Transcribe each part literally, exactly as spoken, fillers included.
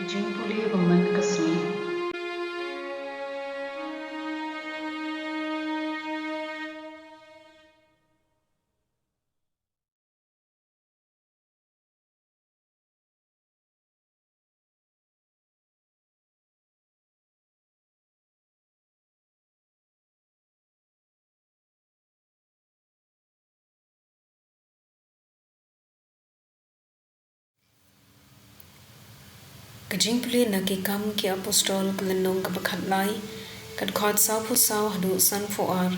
Jingpule ba man ka sngi. Ka jingpule na Ki Kam ki Apostol, ka lynnong kaba khatlai, ka dkhot sawphew saw haduh sanphew ar.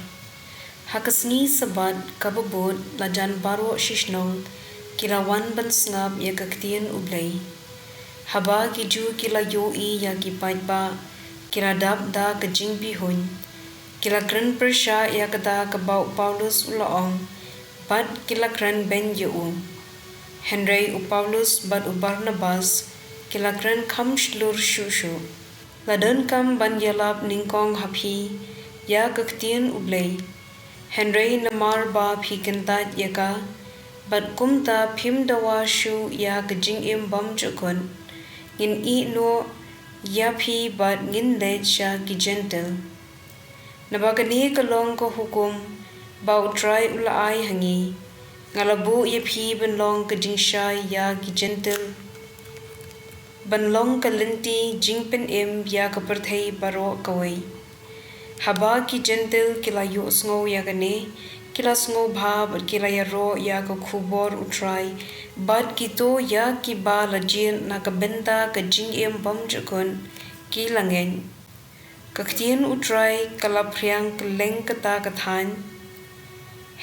Ha ka sngi Sabbath kaba bud, la jan baroh shishnong ki la wan ban sngap ïa ka ktien U Blei. Haba ki Jiw ki la ïohi ïa ki paidbah, ki la dap da ka jingbihuiñ. Ki la kren pyrshah ïa kata kaba u Paulus u la ong, bad ki la kren beiñ ïa u. Hynrei u Paulus bad u Barnabas ki la kren kham shlur shuh shuh. La donkam ban ïalap nyngkong ha phi ïa ka ktien U Blei. Hynrei namar ba phi kyntait ïa ka, bad kumta phim dawa shuh ïa ka jingim bymjukut, ngin ïeh noh ïa phi bad ngin leit sha ki Jentil. Naba kane ka long ka hukum ba U Trai u la ai ha ngi. Nga la buh ïa phi ban long ka jingshai ïa ki Jentil, ban long ka lynti jingpynim ïa ka pyrthei baroh kawei. Haba ki Jentil ki la ïohsngew ïa kane, ki la sngewbha bad ki la ïaroh ïa ka khubor U Trai, bad kito ïa kiba la jied na ka bynta ka jingim bymjukut ki la ngeit. Ka ktien U Trai ka la phriang kylleng kata ka thaiñ.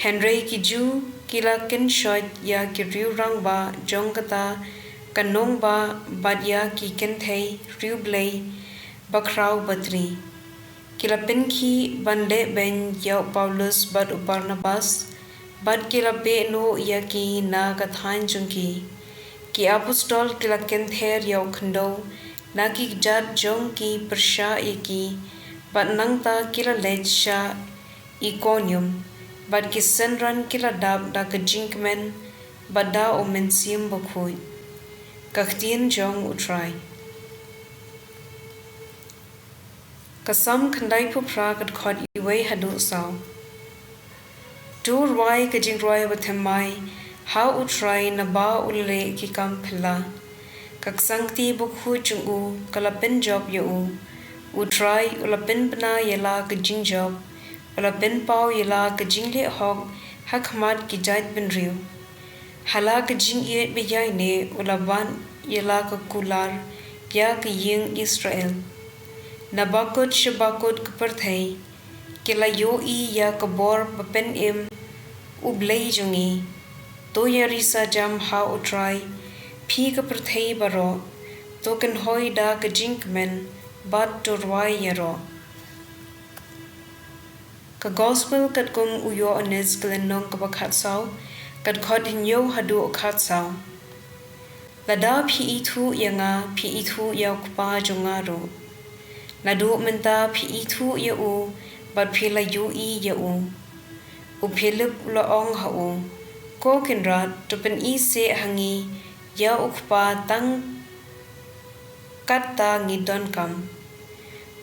Hynrei ki Jiw ki la kynshoit ïa ki riew rangbah jong kata ka nongbah bad ïa ki kynthei riewblei bakhraw batri. Ki la pynkhih ban leh beiñ ïa u Paulus bad u Barnabas, bad ki la beh noh ïa ki na ka thaiñ jong ki. Ki apostol ki la kynther ïa u khyndew na ki kjat jong ki pyrshah ïa ki, bad nangta ki la leit sha Ikonium, bad ki synran ki la dap da ka jingkmen bad da U Mynsiem Bakhuid. Ka ktien jong U Trai. Ka Salm khyndaiphew phra, ka dkhot iwei haduh saw. To rwai ka jingrwai bathymmai ha U Trai, naba u la leh ki kam phylla. Ka ksangkti bakhuid jong u ka la pynjop ïa u. U Trai u la pynbna ïa la ka jingjop, u la pynpaw ïa la ka jingleh hok ha khmat ki jaitbynriew. Ha la ka jingïeit ba ïaineh u la bat ïa la ka kular ïa ka ïing Israel. Na bakut sha bakut ka pyrthei ki la ïohi ïa ka bor bapynim U Blei jong ngi. To ïarisa jam ha U Trai, phi ka pyrthei baroh. To kynhoi da ka jingkmen bad to rwai ïaroh. Ka Gospel katkum u Ïoannis, ka lynnong kaba khatsaw, ka dkhot hynñiew haduh khatsaw. Lada phi ithuh ïa nga, phi ithuh ïa U Kpa jong nga ruh. Naduh mynta phi ithuh ïa u bad phi la ïohi ïa u. U Philip u la ong ha u, Ko Kynrad, to pyni seh ha ngi ïa U Kpa, tang katta ngi donkam.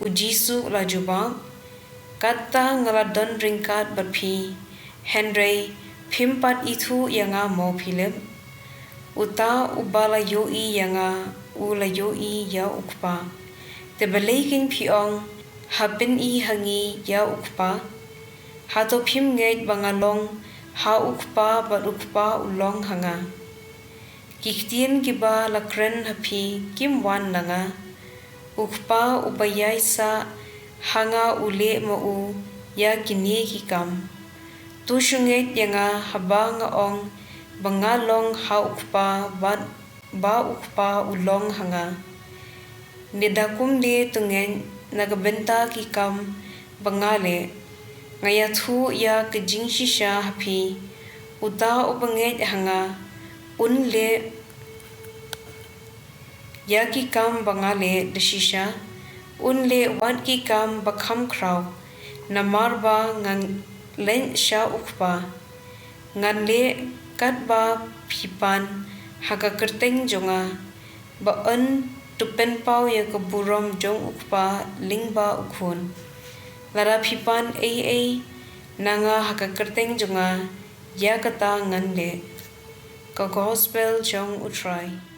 U Jisu u la jubab, Katta nga la don ryngkat bad phi, hynrei phim pat ithuh ïa nga mo Philip? Uta uba la ïohi ïa nga, u la ïohi ïa U Kpa. Te balei kein phi ong, Ha pyni ha ngi ïa U Kpa? Hato phim ngeit ba nga long ha U Kpa bad U Kpa u long ha nga? Ki ktien kiba la kren ha phi kim wan na nga. U Kpa uba ïaisah ha nga u leh ma u ïa kine ki kam. To shu ngeit ïa nga haba nga ong ba nga long ha U Kpa bad ba U Kpa u long ha nga. Ne da kumne to ngeit na ka bynta ki kam ba nga leh. Nga ïathuh ïa ka jingshisha ha phi, uta uba ngeit ha nga, un leh ïa ki kam ba nga leh da shisha, un leh wat ki kam ba kham khraw, namar ba ngan leit sha U Kpa. Ngan leh katba phi pan ha ka kyrteng jong nga, ba yn to pynpaw ïa ka burom jong u Kpa lyngba u Khun. Lada phi pan ei ei na nga ha ka kyrteng jong nga, ïa kata ngan leh. Ka Gospel jong u Trai.